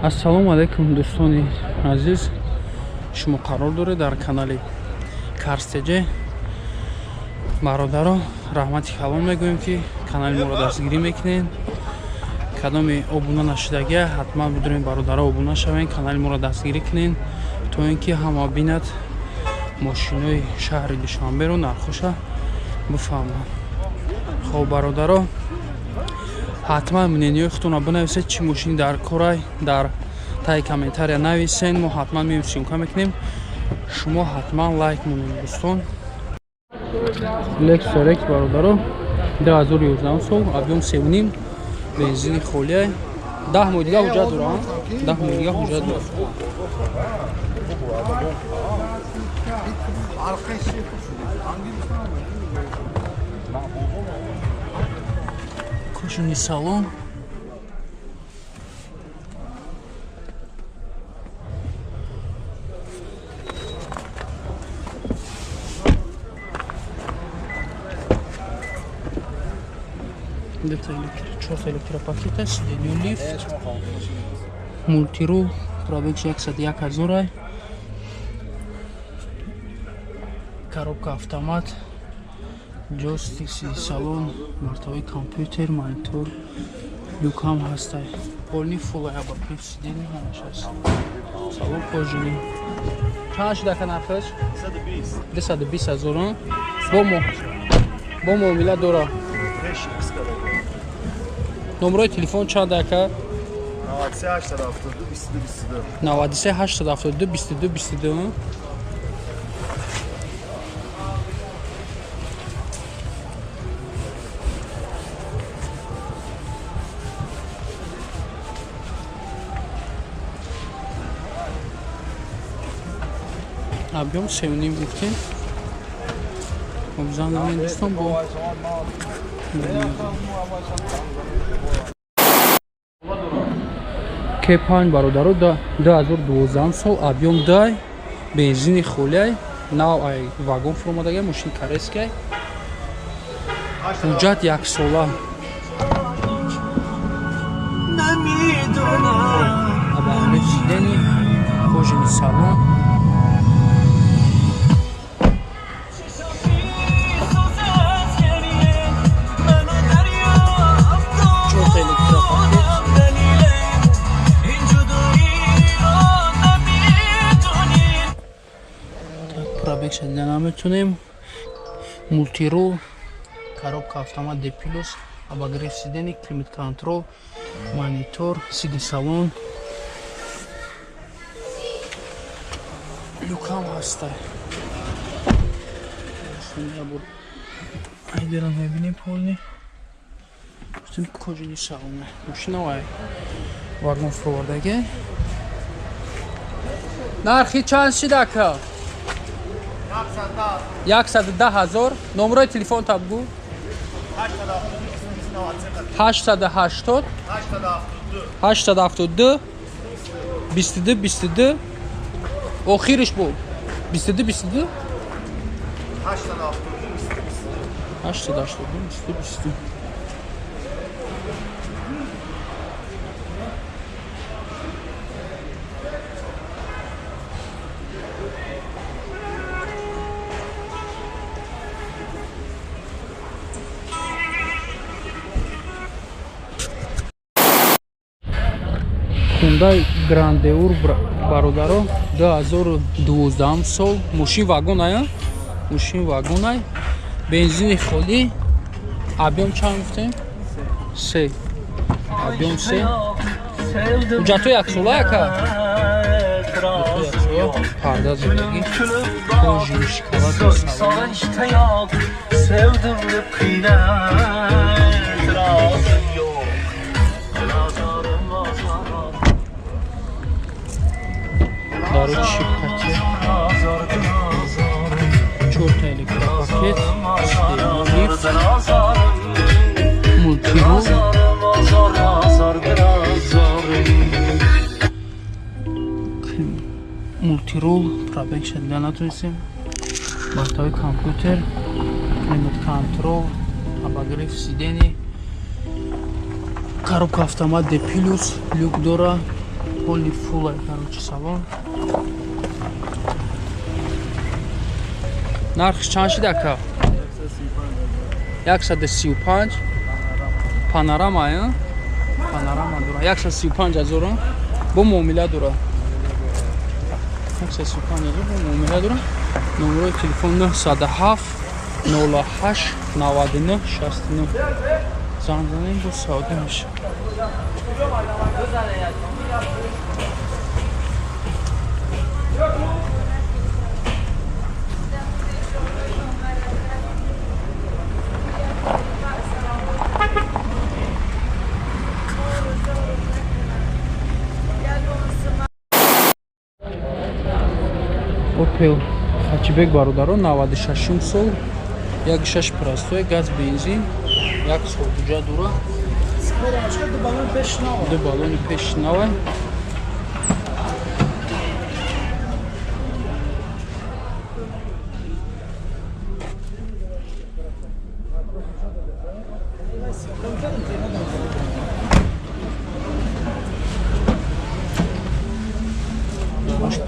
Ассалому алайкум, дӯстони азиз. Шумо қарор доред дар канали Карстеҷе. Бародаро, раҳмати калон мегӯем, ки канали моро дастгирӣ мекунед. Кадоми обуна нашудагия, ҳатман бидурем, бародаро, обуна шавен, канали моро дастгирӣ кунед, то ин ки ҳама бинад мошинои шаҳри Душанберо, нархоша бифаҳманд. Хоб, бародаро, ҳатман мнениҳои худтонро бинависед, чӣ мошини дар корай, дар таи комментария нависен. Мо ҳатман меем, съёмка мекунем. Шумо ҳатман лайк монед, дӯстон. Lexus RX, бародаро, 2011 сол, объём 3,5, бензини холия, 10 моҳ дига ҳуҷҷат дора, 10 моҳ дига ҳуҷҷат дора. Кожаный салон. Где-то чорта электропакета, сиденье, лифт, мультирул, пробег 101 ҳазорай, коробка автомат, джойстик, салон, бортовой компьютер, монитор, люкам ҳастай. Полный фулай, обогрев сиденье, ҳамаш ҳаст. Салон кожаный. Чанд шуда, ака, нархаш? 220 ҳазор. Бо муомила дора. Номерои телефон чанд, ака? 93 872 22 22. 93 872 22 22. Объём 3,5 гуфтем. Обзан дӯстон, бо К5, бародаро, 2012 сол, объём дай, бензини холиай, нав ай вагон фуромадагай, мошини корейскай, ҳуҷҷат яксола. Обогрев сидений, кожаный салон. Чорта электропакет. Так, пробег шадида наметунем. Мультирул, коробка автомат D плюс, обогрев сидений, климат контрол, монитор, сиди салон, люкам ҳастай. Айдера мебинем, полный кожаный салон. Мошина вай вагон фуровардаге. Нархи чанд шид, ака? 110 ҳазор. Номерои телефон табгӯ. 880 872 22 22. Охириш бу 22 22 882 22 22. Hyundai Grandeur, бародаро, 2012 сол, мошин вагоная, мошин вагонай, бензини холӣ, объём чанд гуфтем? Се, объём се. Ҳуҷҷатҳои яксола, ака, парда зиндагӣ, кожи, шоколад салон. Sevdim deb qiyna, e'tirozim yo'q. Azorim, azorim. Дару шипкати. Чорта электропакет, лифт, мультирул, мультирул, пробег шадида натонистем, бортовой компьютер, климат контрол, обогрев сидений, коробка автомат D плюс, люк дора. Полный фулай, короче, салон. Нархш чанд шид ака? 135. Панорама, а? Панорама дора. 135 ҳазор бо муомила дора. 135 ҳазор бо муомила дора. Номерои телефон 907 08 99 69. Занг занем, бо савдо мешавад. Opel Hatchback бародаро 96 сол, 1.6 простой, газ бензин, як сол ҳуҷҷат дора. Ду баллони пеш нава.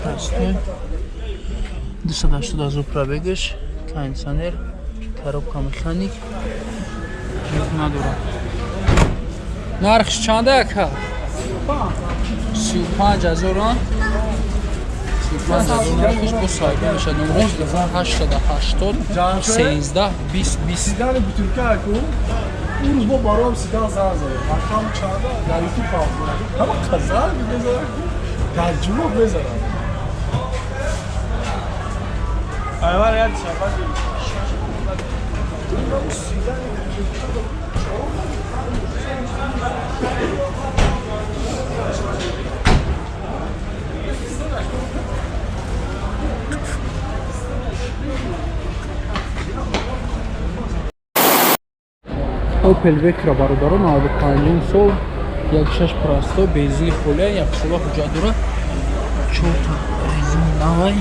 Простой. 280 ҳазор пробегаш, кондиционер, коробка механик, люк надорад. Нархш чанда ака? 35 ҳазор. 35 ҳазор нархш бо савдо мешавад. Номераш 880 13 20 20. Сидани бутилка аку. Он рӯз мо бароам сидан занг задем. Рақам чанда дар ютуб пахш мекунад. Ҳама қазар мезанад, дар ҷунуб мезанад. Opel Vectra бародаро 95 сол, 1.6 простой, бензини холия, як сола ҳуҷҷат дорад. 4 резини навай.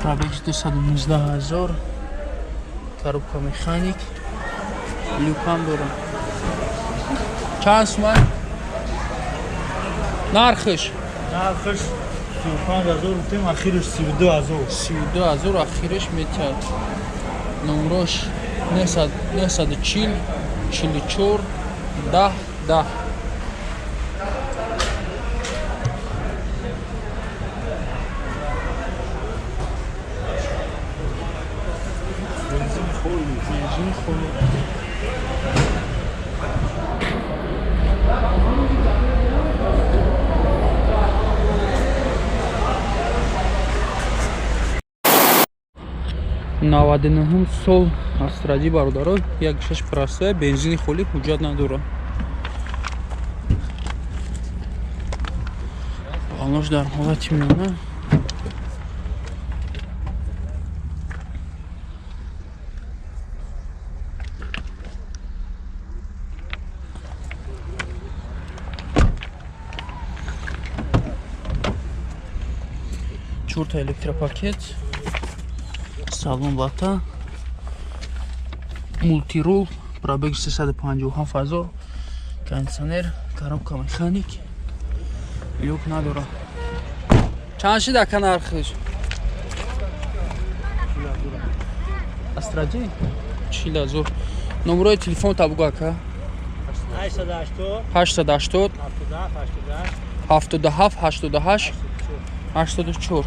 Пробег 219 ҳазор, коробка механик, люкам дорам. Чанд суман? Нархш? Нархш 35 ҳазор, тем ахирш 32 ҳазор. 32 ҳазор ахирш метиҳад. Номрош 940 44 10 10. Бензин холӣ. 99 сол Астради бародаро, 1.6 простая, бензини холӣ, ҳуҷҷат надорад. Балош дар ҳолати миёна. Чорта электропакет, салон вата, мултирул, пробег 357 ҳазор, кондиционер, коробка механик, люк надорад. Чанд шид ака нархш? Астради 40 ҳазор. Номерои телефон та бугу ака? 880 77 88 84.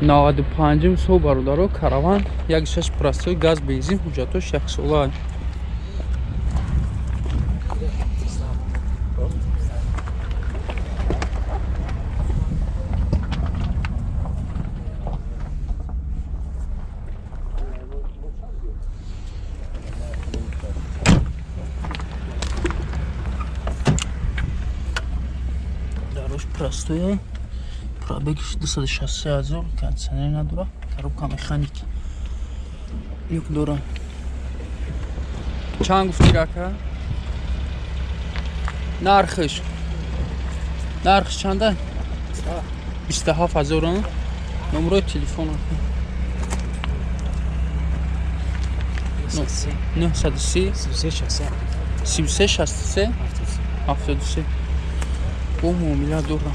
95 сол бародаро, караван 1.6 простой, газ бензин, ҳуҷҷатош яксола. Гараж простой, пробегиш 263 000, кондиционер надора, коробка механик. Люк дора. Чанд гуфти, ака? Нархиш? Нархиш чанда? 27 000. Номерои телефон? 930 33 63 73. Бо муомила дорам.